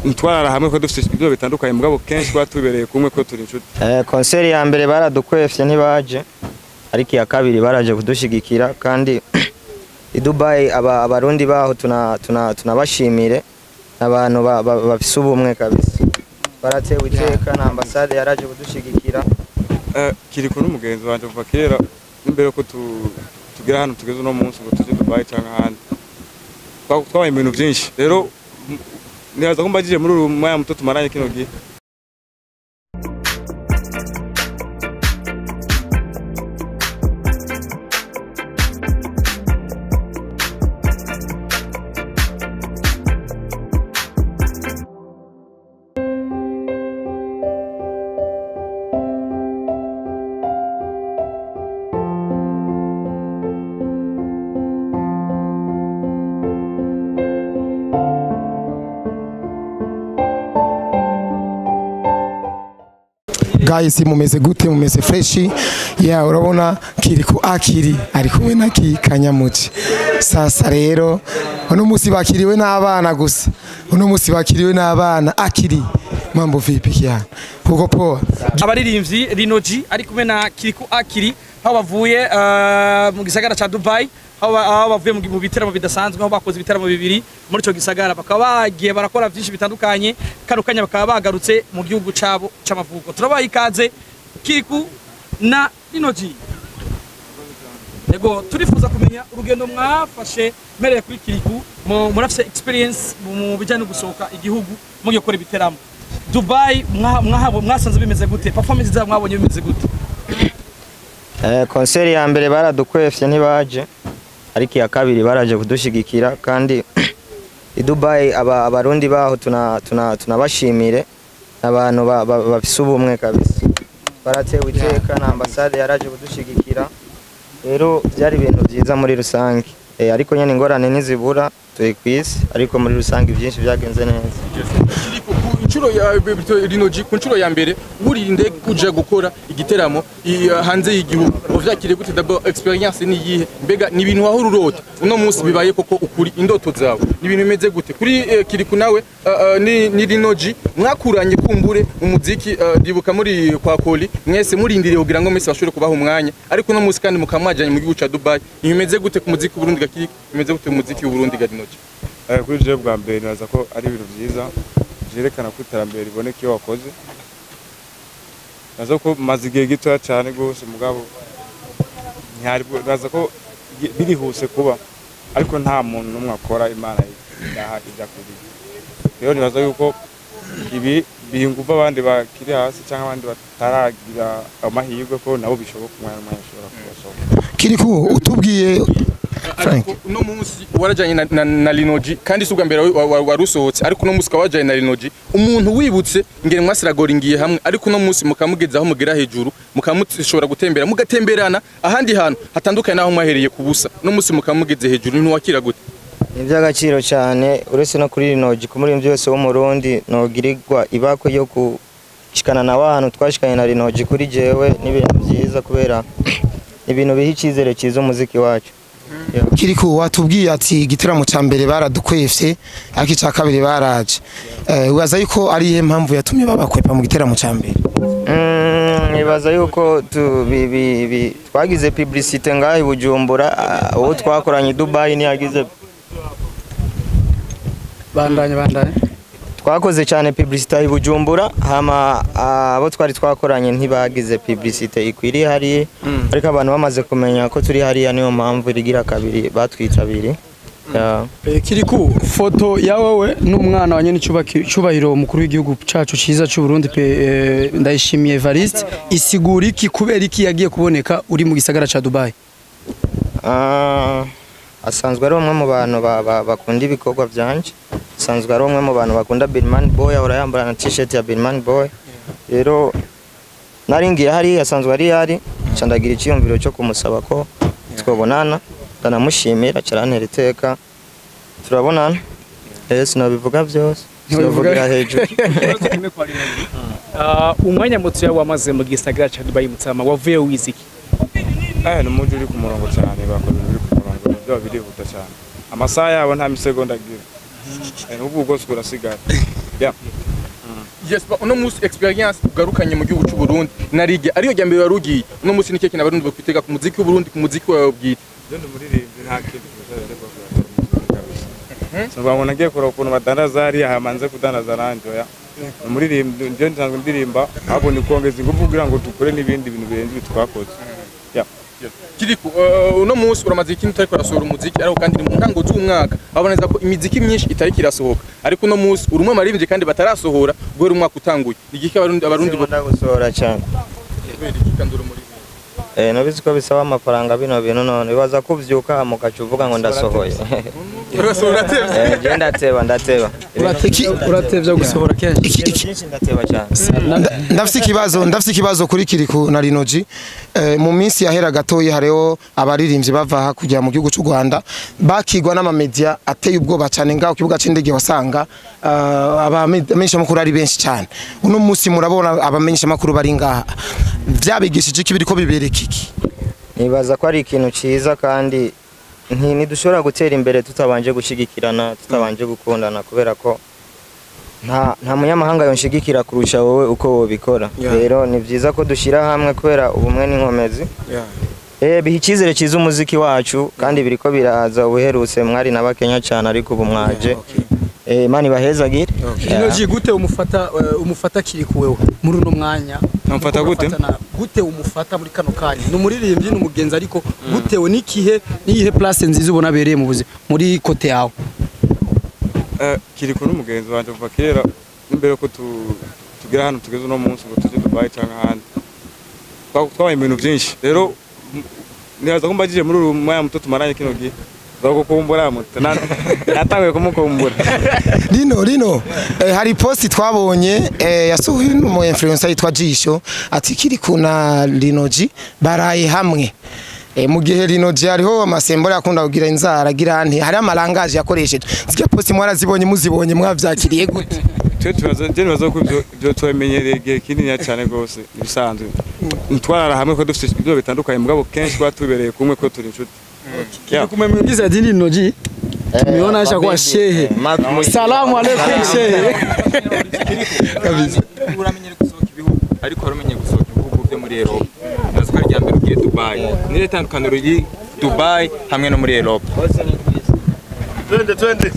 Ntwarara hamwe ko dufite ibyo bitandukanye, mugabo kenshi twatubereye kumwe ko turi inshuti. Concert ya mbere baradukwefye ntibaje, ariko iya kabiri baraje kudushigikira. Kandi i Dubai abarundi baho tunabashimire, abantu bafise ubumwe kabisa, baratewe iteka na ambasade yaraje kudushigikira. Kirikou n'umugenzi wanje kuva kera, n'imbere ko tugera hano tugeze uno munsi ngo tuje Dubai canke ahandi, twabaye ibintu byinshi. Rero nibaza ko mbagije muri uyu mwanya muto tumaranye kino gihe. Guys, mumeze gute? Mumeze fresh? Yeah, urabona Kirikou Akili ari kumwe na Kanyamuci. Sasa rero uno musi bakiriwe n'abana gusa, uno musi bakiriwe n'abana. Akili, mambo vipi kijana? Uko poa? Abaririmbyi Lino G ari kumwe na Kirikou Akili, aho bavuye mu gisagara ca Dubai, aho bavuye mu biteramo bidasanzwe, aho bakoze ibiteramo bibiri muri ico gisagara, bakaba bagiye barakora byinshi bitandukanye. Kano kanya bakaba bagarutse mu gihugu cabo c'amavuko. Turabaha ikaze Kirikou na Lino G. Yego, turifuza kumenya urugendo mwafashe. Mereye kuri Kirikou, murafise experience mu bijyanye no gusohoka igihugu mugiye gukora ibiteramo. Dubai mwasanze bimeze gute? Performance zabo mwabonye bimeze gute? Concert ya mbere baradukwefye ntibaje, ariko iya kabiri baraje kudushigikira. Kandi i Dubai abarundi baho tunabashimire, abantu bafise ubumwe kabisa, baratewe iteka na ambasade yaraje kudushigikira. Rero byari ibintu byiza muri rusange. Ariko nyene ingorane ntizibura, turi kwisi, ariko muri rusange byinshi byagenze neza. Kirikou, ku nshuro ya Lino G, ku nshuro ya mbere wurira indege uja gukora igiteramo hanze y'igihugu, uvyakiriye gute? D'abord experience ni iyihe? Mbega ni ibintu wahora urota, uno munsi bibaye koko ukuri indoto zawe? Ni ibintu bimeze gute kuri Kirikou nawe ni Lino G mwakuranye kumbure mu muziki? Ndibuka muri kwa Koli mwese murindiriye kugira ngo mwese bashobore kubaha umwanya, ariko uno munsi kandi mukamwajanye mu gihugu ca Dubai. Ni bimeze gute ku muziki w'Uburundi ga Kirikou? Bimeze gute mu muziki w'Uburundi ga Lino G? Kuri jewe bwa mbere nibaza ko ari ibintu byiza byerekana ko iterambere riboneka iyo wakoze. Nibaza ko maze igihe gitoya cyane rwose, mugabo nibaza ko birihuse kuba, ariko nta muntu n'umwe akora Imana idaha ibyo akwiriye. Rero nibaza yuko ibi biha ingufu abandi bakiri hasi cyangwa abandi bataragira amahirwe, ko nabo bishoboka umwanya n'umwanya ushobora kubasohoka. Kirikou, utubwiye Frank. Ariko uno munsi warajanye na Lino G, kandi si ubwa mbere warusohotse, ariko uno munsi ukaba wajanye na Lino G, umuntu wibutse ingene mwasiragoringiye hamwe, ariko uno munsi mukamugeza aho mugera hejuru, mukamushobora gutembera, mugatemberana ahandi hantu hatandukanye n'aho mwahereye ku busa, uno munsi mukamugeze hejuru, ntiwakira gute? Ni iby'agaciro cyane, uretse no kuri Lino G, ku muririmbyi wese w'Umurundi nogirirwa ibako yo gushikana na wa hantu twashikanye na Lino G. Kuri jewe n'ibintu byiza, kubera ibintu biha icyizere cyiza umuziki wacu. Kirikou, watubwiye ati igiteramo ca mbere baradukwefye, ariko ica kabiri baraje. Ubaza yuko ari iyihe mpamvu yatumye babakwepa mu giteramo ca mbere? Nibaza yuko twagize publicité ngaho i Bujumbura, uwo twakoranye i Dubai ntiyagize. Bandanye, bandanye. Twakoze cyane publicité i Bujumbura, hama abo twari twakoranye ntibagize publicité ikwiriye hariya, ariko abantu bamaze kumenya ko turi hariya, niyo mpamvu rigira kabiri batwitabiriye. Yeah. Kirikou, foto ya wowe n'umwana wa nyene cyubahiro mukuru w'igihugu cacu ciza cy'u Burundi pe Ndayishimiye Evariste isigura iki? Kubera iki yagiye kuboneka uri mu gisagara ca Dubai? Asanzwe ari umwe mu bantu bakunda ibikorwa byanje, asanzwe ari umwe mu bantu bakunda Birman Boy, ahora yambara na t-shirt ya Birman Boy. Rero nari ngiye hariya, asanzwe ari hari, nca ndagira icyiyumviro cyo kumusaba ko twobonana, ndanamushimira, carantera iteka turabonana. Sinabivuga byose, sinabivugira hejuru. Umwanya muto wamaze mu gisagara ca Dubai, Mutsama, wavuye wize iki? Ni umujyi uri ku murongo cyane, bakora ibintu biri ku murongo, ibintu byabo birihuta cyane, amasaha yabo nta misegonda agira. N'ubwo bwose urasigara. Yeah. Yes, but uno munsi experience ugarukanye mu gihugu cy'u Burundi narige ariyo rya mbere warugiye, uno munsi nike kintu abarundi bakwitega ku muziki w'u Burundi, ku muziki wawe bwite? Je ndi umuririmbyi, nta kintu kabisa. Ngo nagiye kureba ukuntu badandaza hariya, hamanze kudandaza nanjye, oya. Ni umuririmbyi, njye nsanzwe ndirimba, ahubwo ni kongeza ingufu kugira ngo dukore n'ibindi bintu birenze ibi twakoze. Yeah. Kiriku, uno munsi uramaze ikintu utariko urasohora umuziki, ariko kandi ni mu ntango z'umwaka, abona neza ko imiziki myinshi itariko irasohoka, ariko uno munsi uri umwe mu baririmbyi kandi batarasohora guhera umwaka utanguye. Ni igiki abarundi Sinkunda gusohora cyane. Kubera iki kandi uri umuririmbyi? Nabizi ko bisaba amafaranga bino bintu, none bibaza ko uvyuka mukaca uvuga ngo ndasohoye. Urasohora uratevye. Je ndateba, ndateba. Uratevya gusohora kenshi. Ibintu byinshi ndateba cyane. Ndafise ikibazo kuri Kiriku na Linoji. Mu minsi yahera gatoyi hariho abaririmbyi bava hakurya mu gihugu cy'u Rwanda bakigwa n'amamedia ateye ubwoba cyane ngaho ku kibuga c'indege, wasanga abamenyesha makuru ari benshi cyane. Uno munsi murabona abamenyesha makuru bari ngaha, vyabigishije iki, biriko bibereka iki? Nibaza ko ari ikintu ciza, kandi ntidushobora gutera imbere tutabanje gushigikirana, tutabanje gukundana, kubera ko nta munyamahanga yonshigikira kurusha wowe uko wobikora. Rero ni vyiza ko dushira hamwe, kubera ubumwe n'inkomezi. Biha icyizere cyiza umuziki wacu, kandi biriko biraza. Ubuherutse mwari n'abakenya cyane, ariko ubu mwaje. Imana ibahezagire. Linoji, gute umufata Kiriku wewe muri uno mwanya? Namufata gute? Gute umufata muri kano kanya? Ni umuririmbyi, ni umugenzi, ariko gutewe n'ikihe, niyihe place nziza ubona abereye mu buzima muri côté yawe? Kiriku n'umugenzi wanje kuva kera, n'imbere ko tugera hano tugeze uno munsi ngo tuje Dubai cyangwa ahandi. Twabaye ibintu byinshi. Rero nibaza ko mbagije muri uru mwanya muto tumaranye kino gihe, nzogukumbura muto. Natanguye kumukumbura. Lino, hari post twabonye yasohoye n'umu influencer yitwa Jisho, ati Kiriku na Linoji baraye hamwe. Mu gihe Linoji hariho amasembore akunda kugira inzara agira nti hari amalangaje yakoresheje. Zirya post mwarazibonye? Muzibonye mwavyakiriye gute? Twe tubaza, je nibaza ko ivyo twamenyereye igihe kinini cyane rwose, ibisanzwe. Ntitwarara hamwe ko dufite ibyo bitandukanye, mugabo kenshi twatubereye kumwe ko turi inshuti. Yeah. Kumemwingiza dini Linoji, tumeona asha kwa shehe. Salamu alaikum shehe. Kabisa. Uramenyere gusohoka ibihugu, ariko waramenye gusohoka ibihugu byo muri Europe. Ndazi ko ari irya mbere ugiye Dubai. Niyo tandukaniro riri Dubai hamwe no muri Europe? Twende twende.